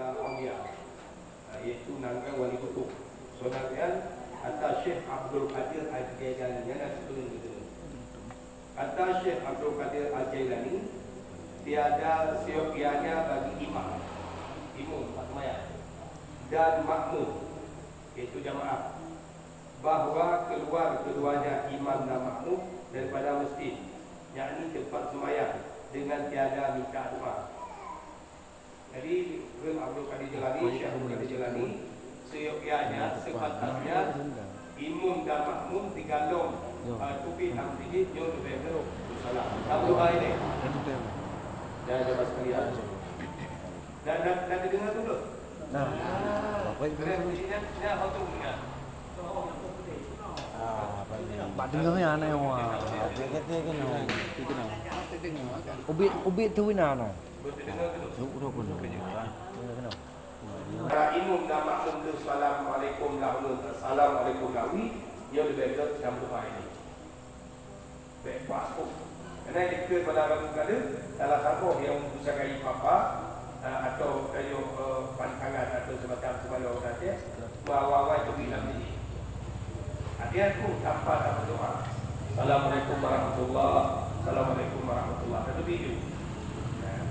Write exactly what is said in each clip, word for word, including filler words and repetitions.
Aulia, yaitu nanggroe Wali Kutup. Seunang nyan, kata Syekh Abdul Qadir Al-Jailani, nyan na sikureueng geutanyoe. Kata Syekh Abdul Qadir Al-Jailani, tiada seyogyanya bagi imam, imum, pak seumayang, dan makmum, yaitu jamaah, bahwa keluar keduanya, imam dan makmum, daripada masjid, yakni tempat sembahyang, dengan tiada minta doa. Jadi, Imam Abdul Qadir Jailani, Syekh Abdul Qadir Jailani, seyogyanya, sepantasnya, imum dan makmum digalong, eh, teubiet lam masjid, nyoe leubeh gét salah. Lam doa ini. Dan jamaah sekalian. Dan, dan, dan didengar dulu. Nah, apa yang Keren, ini, ini, ini, apa tu, ya? Ah, apa ni? Bak dengar ni aneh, wah. Dia kata kena. Ubit, ubit tu ina aneh. Udah pun. Para imum dan makmum tu, "Assalamualaikum" dahulu, "Assalamualaikum" dahulu, dia lebih gét dan berdoa ini. Bèk kuat aku. Karena jika pada orang kada, salah satu yang usaha papa, eh, atau kayu, eh, pantangan atau semacam sebalik orang Aceh, bahwa awai tu bilang ini. Hati aku tanpa tak berdoa. Assalamualaikum warahmatullah. Assalamualaikum warahmatullah. Satu video. Nah,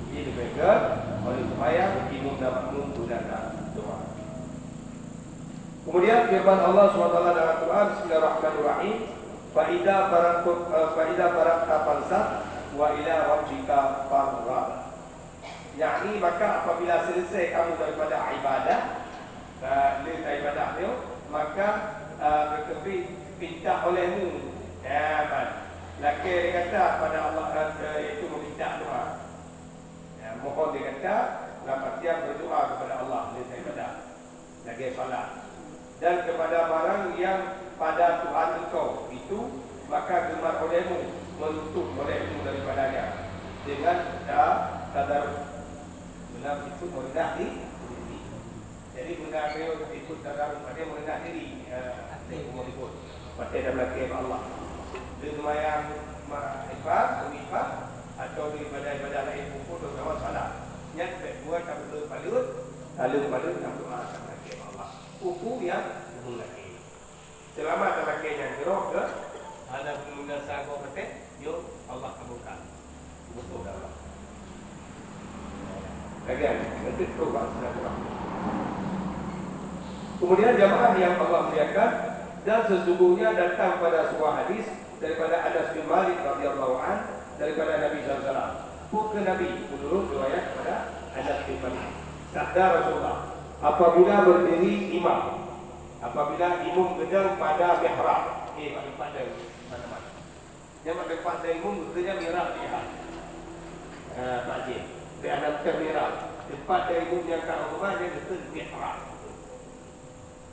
ini dipegang oleh sembahyang, imum dan makmum, sudah tak doa. Kemudian firman Allah subhanahu wa taala dalam Al-Quran, Bismillahirrahmanirrahim, "Fa idza faraqta, eh, fa idza faraqta fansab, wa ila rabbika farghab." Yakni, maka apabila selesai kamu daripada ibadah, eh, le ibadah nyoe, maka, eh, tetapi pinta olehmu, ya, man. Lakèe kata pada Allah, eh, yaitu meminta doa. Ya, mohon dikata, dalam artian berdoa kepada Allah, le ibadah. Lagèe salat. Dan kepada barang yang pada Tuhan engkau itu, maka gemar olehmu menuntut olehmu daripadanya dengan ta-, tadarruj. Benar itu merendah di-, diri. Jadi, benar dia ikut tadarruj, dia merendah diri, eh, ikut. Pakai dan belakang Allah. Dia semayang ma-, ibadah, ibadah, atau di ibadah-ibadah lain pun, terutama salat. Nyan, kedua, tak perlu palut, lalu palut, tak perlu akan belakang Allah. Uku nyang meulakèe. Seulama talakèe nyang jroh keu hana peungeunasa gob maté, nyoe Allah kabulkan. Beutôi dah Allah. Lagèe nyan, nanti coba silaturahmi. Kemudian jamaah yang Allah muliakan, dan sesungguhnya datang pada sebuah hadis daripada Anas bin Malik radhiyallahu an, daripada Nabi sallallahu alaihi wasallam. Bukan Nabi, menurut riwayat pada Anas bin Malik. Sabda Rasulullah, apabila berdiri imam, Apabila imum geudong pada mihrab, eh, bak teumpat dong, teman-teman. Nyang bak teumpat dong imum, geukheun nyan mihrab jih. Ah, Pak Haji. Di alam teuh mihrab. Teumpat dong imum nyang ka u rumah, nyan geukheun mihrab.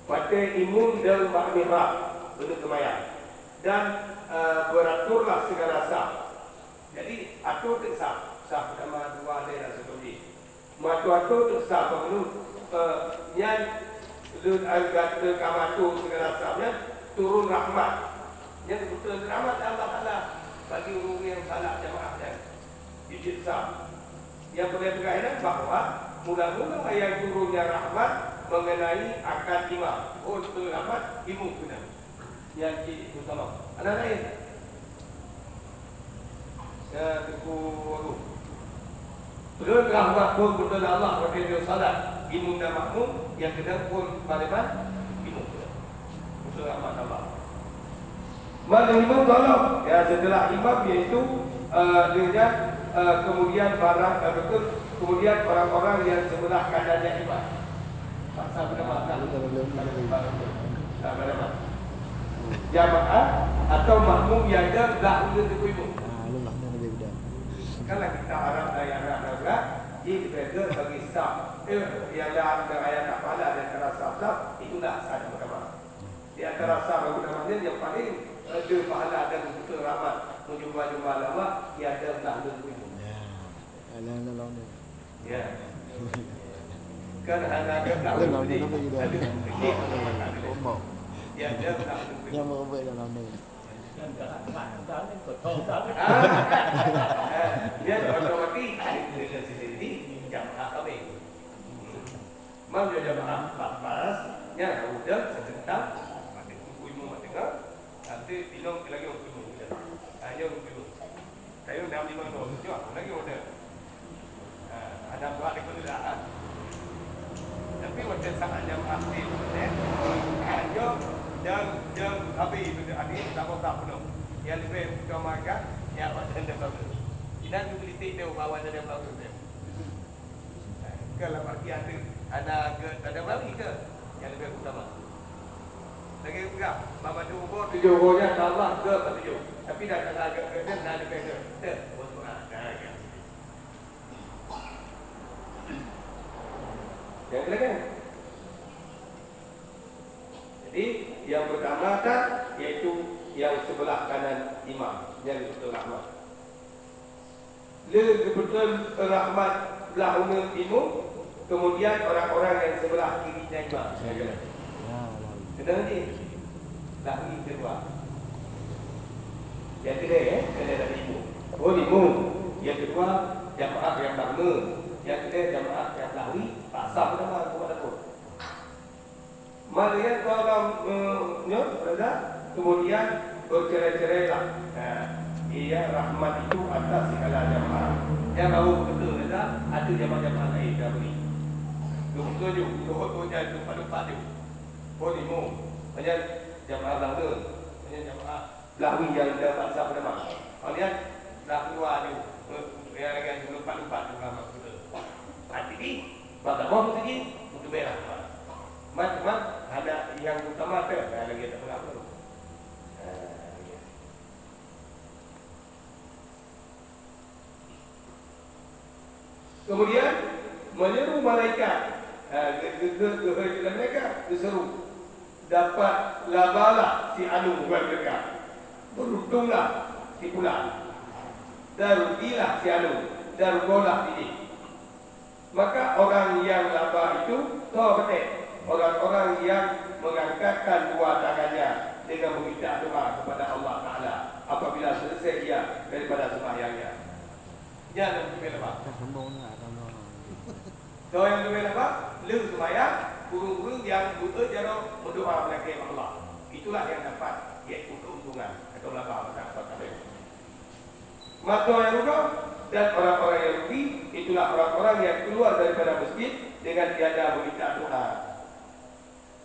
Watèe imum dong bak mihrab, keuneuk seumayang. Dan, eh, beraturlah segala saf. Jadi, atur teuk saf. Saf pertama, dua, lhèe dan seterusnya. Meuatur-atur teuk saf bak lôn, eh, nyan lôn anggap teuka mato segala saf nyan turun rahmat. Nyan turun rahmat Allah Taala bagi ureueng-ureueng nyang salat jamaah nyan. Jijeuet saf. Nyang peureulèe peugah nyan bahwa mula-mula nyang turun nyan rahmat mengenai akan imam. Oh, turun rahmat, imum keunan. Nyan cit beusama. Hana laén. Ya, Teungku Agung. Treun rahmat phon beutôi Allah watèe nyoe salat. Imum dan makmum nyang keudong phon paliman imum. Beutôi rahmat Allah. Mana imum tolong? Ya, setelah imam, yaitu, eh, dia, eh, kemudian para, eh, betul, kemudian orang-orang yang sebelah kanannya imam. Paksa beuna mata. Betul, betul, betul. Paksa beuna mata. Jamaah atau makmum yang ada belah ulun teungku imum. Ah, ulun lah, ulun lebih muda. Kalau kita Arab, dayah Arab, Arab, ini dipegang bagi saf. Eh, yang ada, ada ayat apalah di antara saf-saf, itulah saf yang pertama. Di antara saf yang pertama ni yang paling, eh, ada pahala dan betul rahmat, menjumpa-jumpa lama, yang ada belah ulun teungku imum. Ya. Alah, alah, alah. Ya. Kan hana ada tak boleh. Ada tak boleh. Ya, ada tak boleh. Yang merobek dalam ni. Ah. Ya, otomatis. Dia sendiri jamaah kami. Imam nyoe jamaah pas-pas, nyan ureueng seuteuntang, Teungku Imum mat teungoh, nanti inong lagi Teungku Imum. Ha, nyoe Teungku Imum. Kayong enam lima dua, nyoe lagi order. Ha, ada buat ikut juga, ha. Tapi watèe saat jamaah di, eh, ha, nyoe jam, jam habis itu, habis tak buka penuh. Yang lebih utama kan, yang awak dah bagus. Inan tu politik dia, bawa dia bagus dia. Kalau bagi ada, ada ke, ada bagi ke? Yang lebih utama. Lagi pegang, bak batu ukur, tujuh ukurnya tambah ke bak tujuh. Tapi dah kata ke, ke, ke, dah lebih ke. Ke, untuk, ah, dah, ya. Yang lagi. Jadi, yang pertama tak, iaitu yang sebelah kanan imam, yang betul rahmat. Le geupeutron rahmat blah uneuen imum, kemudian orang-orang yang sebelah kirinya imam. Ya, ya. Keunong jih? Lahwi keudua. Nyang keudeh, eh, keuneuk lahwi imum. Oh, imum. Nyang keudua, jamaah nyang bangun. Nyang keudeh, jamaah nyang lahwi, pasah nama buat dapur. Malian dalam, eh, nyoe, Reza, kemudian bercerai-cerailah. Nah, iya, rahmat itu atas segala jamaah. Nyang baru beutôi, Reza, ada jamaah-jamaah lain dah beri. Dua puluh tujuh, dua puluh tujuh, empat puluh empat tu. Oh, lima. Banyak jamaah bangun. Banyak jamaah Lahwi nyang dapat sah peudamah. Awak lihat, dah keuluwa nyoe, eh, nyang lagèe nyoe lumpat-lumpat tu ka masuk. Hati jih, bak kamoe meuseujid, meuteumèe rahmat. Mat, mat, hana nyang utama teuh, nyang lagèe tapeugah tu. Ha, ya. Kemudian, menyeru malaikat, ha, ge-, ge-, ge-, geuhôi keu malaikat, geuseru, "Dapat labalah si anu bukan mereka. Beruntunglah si fulan. Dan rugilah si anu, dan rugolah si jih." Maka orang yang laba itu, toh beutôi, orang-orang yang mengangkatkan dua tangannya dengan meminta doa kepada Allah Taala apabila selesai ia daripada sembahyangnya. Nyan nyang leubeh laba. Dah sombong dah, sombong. Soe nyang leubeh laba? Lheueh seumayang, ureueng-ureueng nyang beuet jaroe meudoa meulakèe bak Allah. Itulah yang dapat, yaitu keuntungan atau laba pada akhirat. Maka yang rugi dan orang-orang yang rugi, itulah orang-orang yang keluar daripada masjid dengan tiada meminta doa.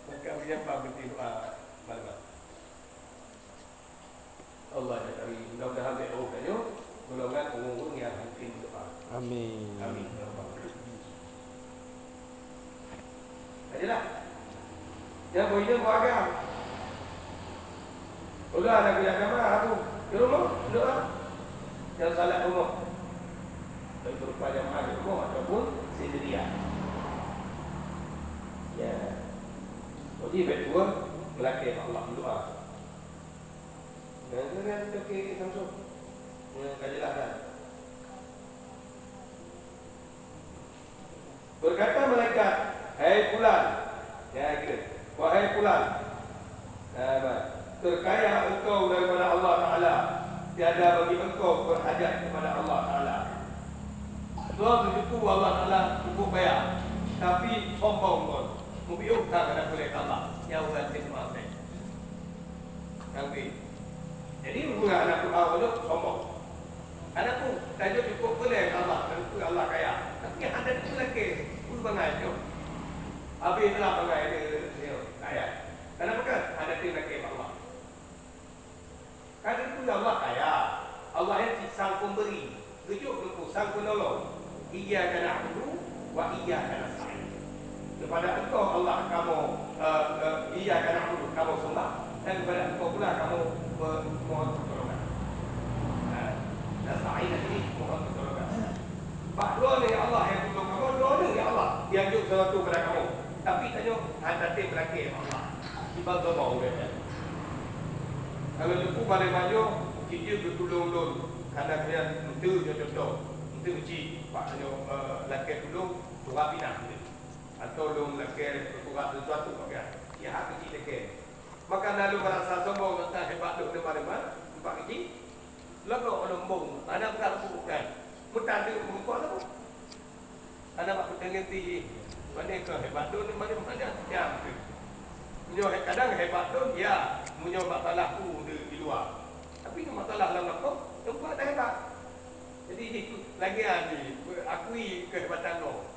Maka menyembah berhenti doa malam. Allah ya Karim, mudah-mudahan bèk roh tanyoe golongan ureueng-ureueng nyang hana mungken doa. Amin. Amin. Ajalah. Nyang beuideung beuagam. Udah ada kuliah agama, aku di rumah doa. Nyang salat rumah. Baik berupa jamaah di rumah ataupun sendirian. Ya. Jadi betul melakèe Allah doa. Nah, itu kan toke Samsul. Nah, ka jelas kan? Berkata malaikat, "Hai fulan," ya, gitu. "Wahai fulan, eh, terkaya engkau daripada Allah Taala, tiada bagi engkau berhajat kepada Allah Taala." Tuhan bersyukur Allah Taala cukup kaya, tapi sombong pun. Mubiôh ka keunan ulèe Allah, ya Allah, terima kasih. Nabi. Jadi, meunyoe aneuk Tuhan ulôn sombong. Aneuk ku, tanyoe cukup boleh Allah, tanyoe Allah kaya. Tapi hana teupeue lakèe, peue bangai nyoe. Habéh teuma bangai dia, dia kaya. Kenapa kan? Hana teupeue lakèe bak Allah. Kan teupeue Allah kaya. Allah nyan cit sang pemberi. Geujok Teungku sang peunolong, "Iyyaka na'budu wa iyyaka nasta'in." Kepada Engkau Allah kamoe, eh, eh, "Iyyaka na'budu," kamoe sembah, dan kepada Engkau pula kamoe pe-, mohon pertolongan. Eh, nasta'in ini mohon pertolongan. Bak droeneuh ya Allah nyang tulông kamoe, droeneuh ya Allah nyang jok sesuatu kepada kamoe. Tapi tanyoe hana teupeue lakèe Allah. Iban sombong ureueng nyan. Kalau Teungku Balai Manyoe, cit jeuet geutulông lôn, karena kalian enteuk nyoe contoh, enteuk cit, bak nyoe, eh, lakèe tulông, tuha pinah enteuk. Atau lôn lakèe tuha sesuatu bak kalian. Ya, hak keucik lakèe. Maka na lôn merasa sombong teuntang hebat lôn, teuma-teuma, nampak keucik. Lagoe lôn bông, hana peugah bukan. Meutan deuek meurukok lagoe. Hana bak peuteungeut Ih, pane keuh hebat lôn, pane, pane nyan. Meunyoe kadang hebat lôn, ya, meunyoe masalah u di, di luwa. Tapi nyoe masalah lam lakoe, teumpat dah hebat. Jadi, lagèe nyan, akui keuhebatan droe.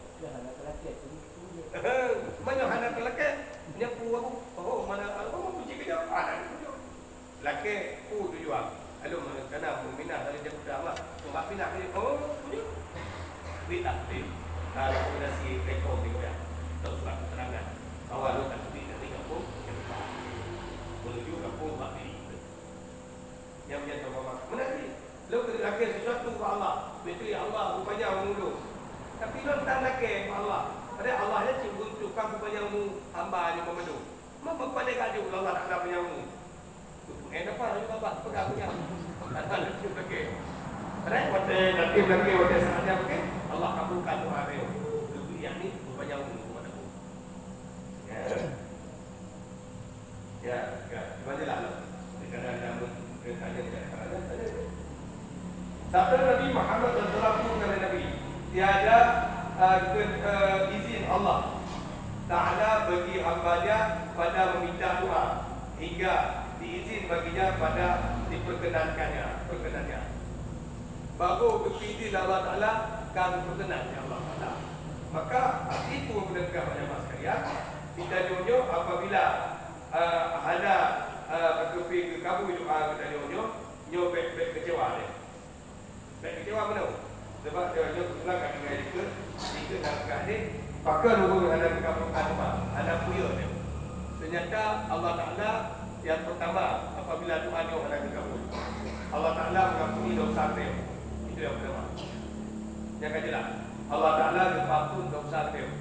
Meunyoe hana teulakèe, nyan peue, oh, mana, oh, kunci keu nyoe, ah, hana kunci. Lakèe peue tujuan? Lalu meurencana meuminah dari Jakarta mah, cuma pinah ke, oh, punya. Duit lah, duit. Ha, rekomendasi rekor di Korea. Atau surat keterangan bahwa lo tak duit dari kampung Jakarta menuju kampung Mak Pili. Yang menjadi mama. Mana ni? Lo kena lakèe sesuatu ke Allah. Betul Allah, rupanya umur lo. Tapi lo tak lakèe ke Allah. Padahal Allah ni cuma tukang rupanya umur hamba ni memenuh. Meupadé ka jeuet Allah Taala meunyoe. Tupeue napa laju babah peugah meunyoe. Padahai watèe, watèe saát nyan, Allah kabulkan doa geutanyoe. Geubri yakni meunyoe. Ya. Ya, ya. Cuba jeulaih lah. Kadang-kadang Tanya, tanya, tanya. Sabda Nabi Muhammad sallallahu alaihi wasallam, kata Nabi, tiada, eh, ke-, eh, izin Allah Taala bagi hamba-Nya pada meminta doa hingga diizin baginya pada diperkenankannya, perkenannya. Baru geupeuidin Allah Taala, ka geupeureunan lé Allah Taala. Maka, arti peue, meunyoe ka banyak sekalian, kita nyoe apabila eh, hana, eh, geupeu-, geukabui doa geutanyoe nyoe, nyoe bèk, bèk keucewa lé. Bèk keucewa meunoe. Sabab nyoe, nyoe keubeutulan ka tinggai dikeue, dikeue na peugah lé, pakon ureueng hana geukabui doa, hana peue nyoe. Teunyata Allah Taala nyang peurtama apabila doa nyoe hana geukabui. Allah Taala mengampuni dosa geutanyoe. Itu nyang peurtama. Nyang ka jeulaih, Allah Taala geupampun dosa geutanyoe.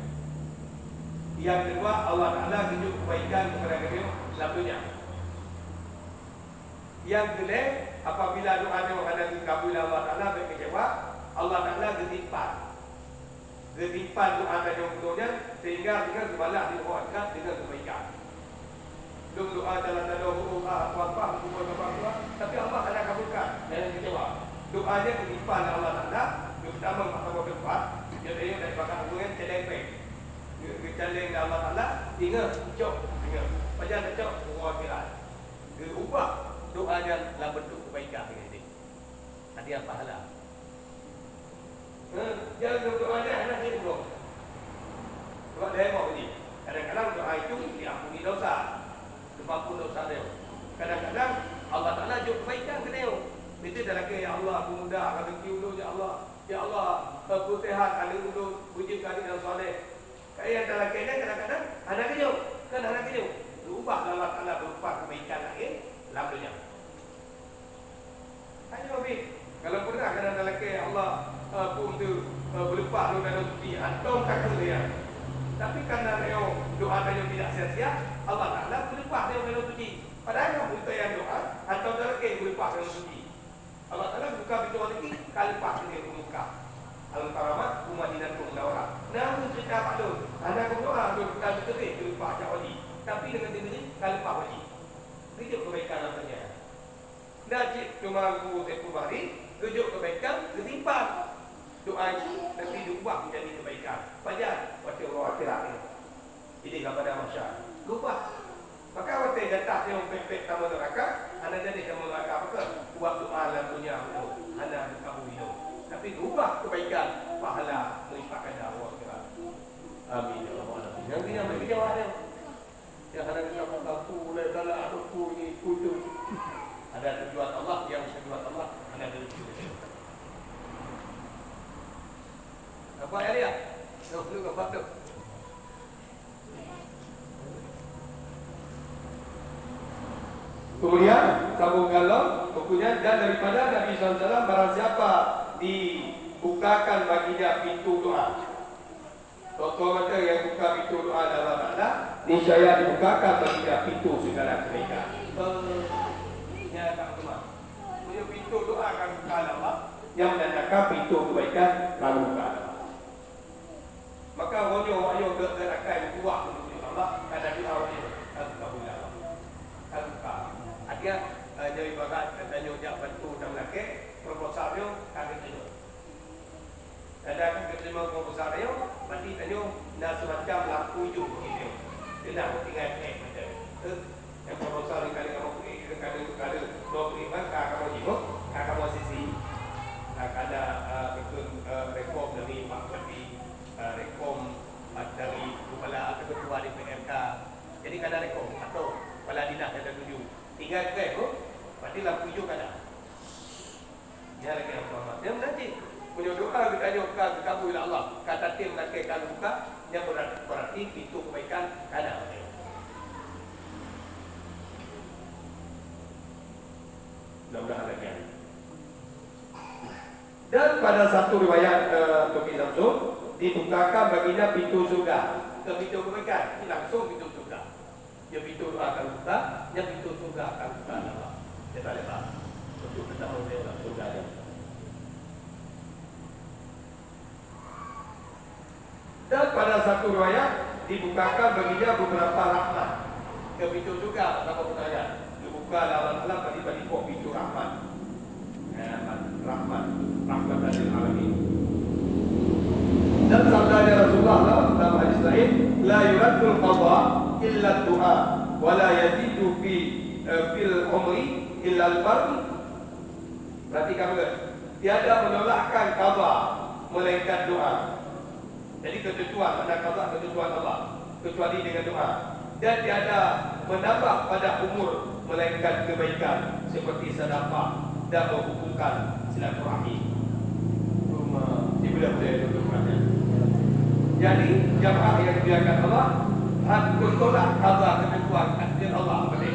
Nyang keudua, Allah Taala geujok keubaikan keupada geutanyoe lam donya. Nyang keulhèe, apabila doa nyoe hana geukabui lé Allah Taala, bèk keucewa, Allah Taala geusimpan. Geusimpan doa tanyoe keu donya, sehingga geubalah di uroe akhirat deungon keubaikan. Lôn doa jalan-jalan huruf A, apa-apa, hubungan apa-apa, tapi Allah hana kabulkan, jangan kecewa. Doa nyan geusimpan lé Allah Taala, geutamong bak saboh teumpat, nyoe dari bak ureueng celeng péng. Geu-, geucaleng lé Allah Taala, ingat, cok, ingat. Pajan cok, uroe akhirat. Geuubah doa nyan lam beuntuk keubaikan. Hadiah pahala. Eh, jangan berdoa aja, hana sibuk. Sebab dia mau ni. Kadang-kadang doa itu diampuni dosa. Sebab pun dosa dia. Kadang-kadang Allah Taala jok kebaikan ke dia. Minta dah lagi, "Ya Allah, aku mudah rezeki ulun, ya Allah. Ya Allah, eh, peusehat aneuk ulun, bujik aneuk yang saleh." Kaya nyang talakée nyan kadang-kadang hana geujok, kan hana geujok. Geuubah lé Allah Taala berupa keubaikan laén lam donya. Tanyoe bit, kalau pernah kadang talakée, "Allah, eh, peue teuh, eh, beuleupah lôn dalam suci," hantom takheun lé nyan. Tapi karena tanyoe doa tanyoe tidak sia-sia, Allah Taala beuleupah tanyoe dalam suci. Padahai ngon peuteuyan doa, hantom talakée beuleupah dalam suci. Allah Taala buka pintoe rezeki, ka leupah keuneuk u Mekah. Al-Mukarramah, u Madinatul Munawwarah. Na ureueng cerita bak lôn, hana geudoa lôn ka geuteubiet keu leupah jak haji. Tapi deungon teubiet ka leupah haji. Geujok keubaikan lam donya. Na cit teuma Guru Saiful Bahri, geujok keubaikan, geusimpan. Doa jih nanti diubah menjadi keubaikan. Pajan? Watée uroe akhirat nyoe. Idéh lam padang mahsyar. Geuubah. Maka watée jatah nyoe pek-pek tamong neuraka, hana jadi tamong neuraka, pakon? Buet doa lam donya nyoe hana geukabui nyoe. Tapi geuubah keubaikan, pahala meulipat ganda uroe akhirat. Amin ya rabbal alamin. Nyang keu nyan bèk keucewa nyoe. Nyang hana geukabui, aku mulai galak, aku ni, kutu. Ada tujuan Allah, nyang tujuan Allah hana geukabui. Apa ya dia? Nyoe, nyoe apa tu? Kemudian, sambung galom, bukunya, dan daripada Nabi sallallahu alaihi wasallam, barang siapa dibukakan baginya pintu doa. Tokoh mata yang buka pintu doa dalam Allah Taala, niscaya dibukakan baginya pintu segala kebaikan. Eh, nya tak cuma. Punya pintu doa akan buka Allah. Yang menandakan pintu kebaikan lalu buka Allah. Maka, uroe nyoe awak nyoe geuh-geuh akai meutuah keu Allah, ka na doa awak nyoe ka geukabui lé Allah. Ka geuka. Artinya, eh, nyoe ibarat geutanyoe jak bantu ureueng lakée, proposal nyoe ka geutanyoe. Tanda ka geuteurimong proposal nyoe, berarti ka Nyoe na seumacam lampu ijo bagi nyoe. Teunang, tinggai peuék mantong. Eh, nyang peurasa lé kali kamoe peuék, kali, kali dua peuék ban ka kamoe jiboh, ka kamoe sisi. Ka, ka na, eh, beutôi, eh, rekom dari Pak Bupati, eh, rekom dari Kepala atau Ketua D P R K. Jadi ka na rekom atau kepala dinas nyang tatuju. Tinggai peuék, oh. Berarti lampu ijo ka na. Nyan lagèe hamba Allah. Nyan meunan cit. Meunyoe doa geutanyoe ka geukabui lé Allah, ka tatem lakèe ka geubuka, nyan beurati, beurati pintoe keubaikan ka na. Mudah-mudahan lagèe nyan. Dan pada satu riwayat, eh, Nabi langsung dibukakan baginya pintu surga. Bukan pintu keubaikan, langsung pintu surga. Nyoe pintoe doa akan buka, nyoe pintoe surga akan buka lé Allah. Lebar-lebar. Untuk geutamong lé Allah surga nyan. Dan pada satu riwayat, dibukakan baginya beberapa rahmat. Ke pintoe surga, apa buka nyan? Dibuka lé Allah Taala bagi-bagi pintoe rahmat. Rahmat, rahmatan lil alamin. Dan sabdanya Rasulullah dalam, dalam hadis lain, "La yuraddul qada illa du'a, wa la yazidu fi, eh, fil umri illa al-barr." Perhatikan baik, tiada menolakkan qada melainkan doa. Jadi ketentuan, ada qada ketentuan Allah, kecuali dengan doa. Dan tiada menambah pada umur melainkan kebaikan seperti sedekah dan menghubungkan silaturahmi. Cuma, dia boleh, boleh, boleh, boleh. Jadi, jamaah yang dimuliakan Allah, hak bertolak qada ketentuan takdir Allah apa dia?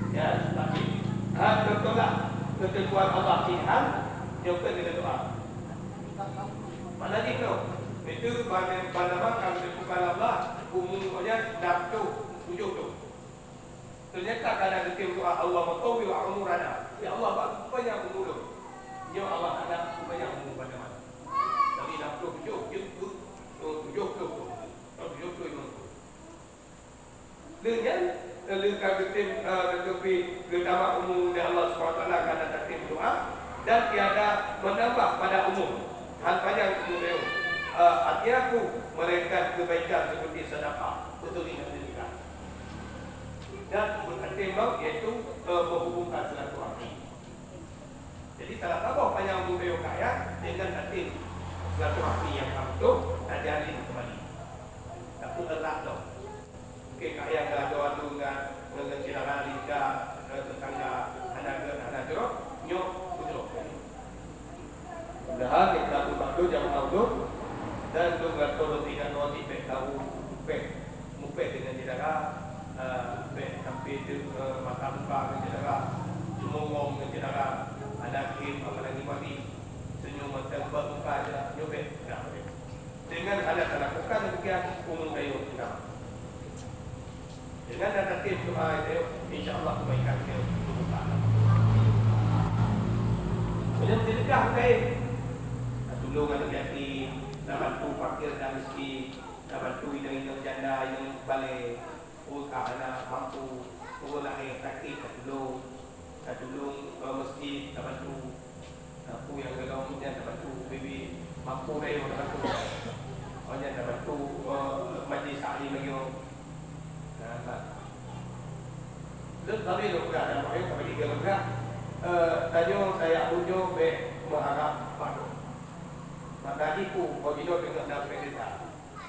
Ya, tapi hak bertolak ketentuan Allah Tuhan, dia bukan dengan doa. Mana jih tu? Itu bana, bana makan dibuka Allah, umur nyan enam puluh tujuh tu. Ternyata kadang kita berdoa, "Allahumma tawwil umurana." Ya Allah, bak panjang umur tu. Ya Allah, ada panjang umur pada mana? Dari enam puluh tujuh, tujuh puluh, tujuh puluh, tujuh puluh lima puluh. Lheueh nyan, lheueh ka geutem, eh, geutem pi, geutamah umu lé Allah Subhanahu Wa Taala karena tatem doa, dan tiada menambah pada umur. Han panyang umu beliau. Eh, artinya aku melainkan kebaikan seperti sedekah. Betul ingat demikian. Dan berketimbang iaitu, eh, menghubungkan silaturahmi. Jadi, salah saboh panyang budaya kaya dengan tatem silaturahmi nyang ka beutôi tajalin kembali. Tapi erat lom. Mungkin kaya geuadoe adu ngon, ngon syedara lingka, eh, tetangga hana gét, hana jroh, nyoe beujroh. Mudah-mudahan kita beubak jamaah ulôn dan lôn gato lôn ingat lôn cit bèk tau, bèk mupèh deungon syedara, eh, bèk sampai deuh, eh, mata muka ngon syedara, seumeurong ngon syedara, hana khem apalagi mati, senyum mantong bak muka je, nyoe bèk, dah bèk. Dengan hana talakukan demikian, umu gayueng kita. Dengan hana tatem doa gayueng, insya Allah kebaikan kita terbuka. Meunyoe sedekah laén, tulông aneuk yatim, tabantu fakir dan miskin, tabantu inong-inong janda nyang balèe, ureueng ka hana mampu, ureueng lahé sakét tatulông, tatulông, eh, meuseujid tabantu. Nah, peue nyang golom nyan tabantu, bibi mampu dayuh tabantu. Oh, nyan tabantu, eh, majlis taklim lagèe nyoe. Nah, bah. Lôn sabe lôn peugah dan maknanya sabe tiga lôn peugah. Eh, tanyoe sayang bunoe bèk meuharab padum. Maka jiku, bak jinoe teungoh na pendeta.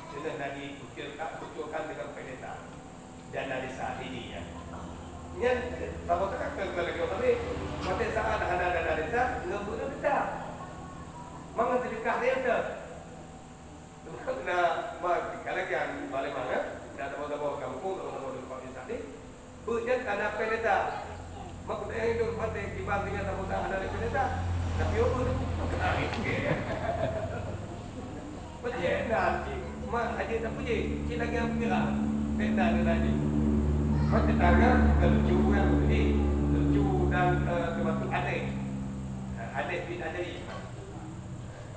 Teungoh na jikucurkan, kucurkan dengan pendeta. Dana desa ini, ya. Nyan, saboh teuk ka lagèe tadi, watèe saat hana dana desa, ngon bunoe desa. Mangat sedekah dia tu. Na, ma, kalau kian balik mana, na tabo-tabo kampung, tabo-tabo di tempat desa ni, beunyan kana pendeta. Mak, eh, itu mati, kiban dengan tabo-tabo hana ada pendeta. Tapi, oh, bukan. Peucék nan cit, mak aja tak puji, cit lagi am kira. Bèk nan nan cit. Mak tetangga bukan lucu orang tadi, lucu dan, eh, termasuk aneh. Eh, aneh bin ajaib.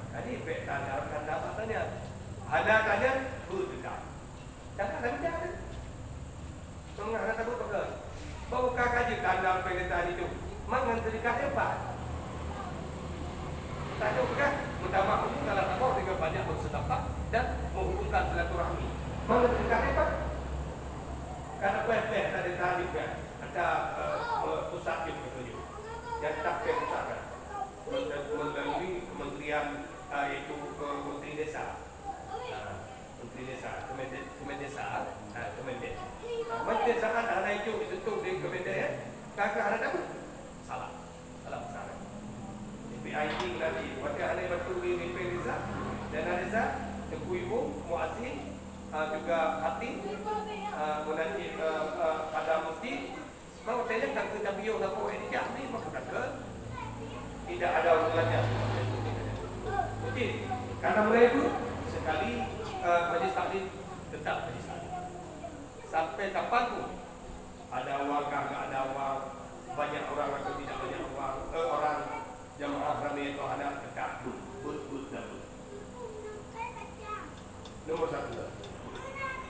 Makanya bèk tanya, tanya apa tanya. Hana tanya, betul juga. Cakap tanya kan? Tengah kata buat pegang. Bau kakak je kandang pendeta itu. Mangan sedekah hebat. Tak tahu pegang. Mujtama' umum dalam agama dengan banyak bersedekah dan menghubungkan silaturahmi. Mana sedekah hebat? Karena kueh-kueh ada tali kan, ada uh, pusat yang betuju. Yang tak pusat kan. Melalui kementerian uh, itu uh, menteri desa. Uh, Menteri Desa, Kemendes, Kemendesa, ha, Kemendes. Ha, Menteri Desa kan hana itu ditutup di Kemendes ya. Kakak hana dapat. Salah. Salah besar. P I T nanti, waktu hana bantu di Menteri Desa, Dana Desa, Teungku Ibu, Muazzin, ha, juga Khatib, ha, menanti uh, uh, pada mufti, Mau tanya tak ke tapi orang lapor ini jadi maka kata tidak ada hubungannya. Okey, karena mereka sekali uh, majlis taklim tetap majlis taklim. Sampai kapan pun ada uang kah, tak ada uang, banyak orang atau tidak banyak uang, eh, orang jamaah ramai atau anak tetap but but but dan but. Nomor satu.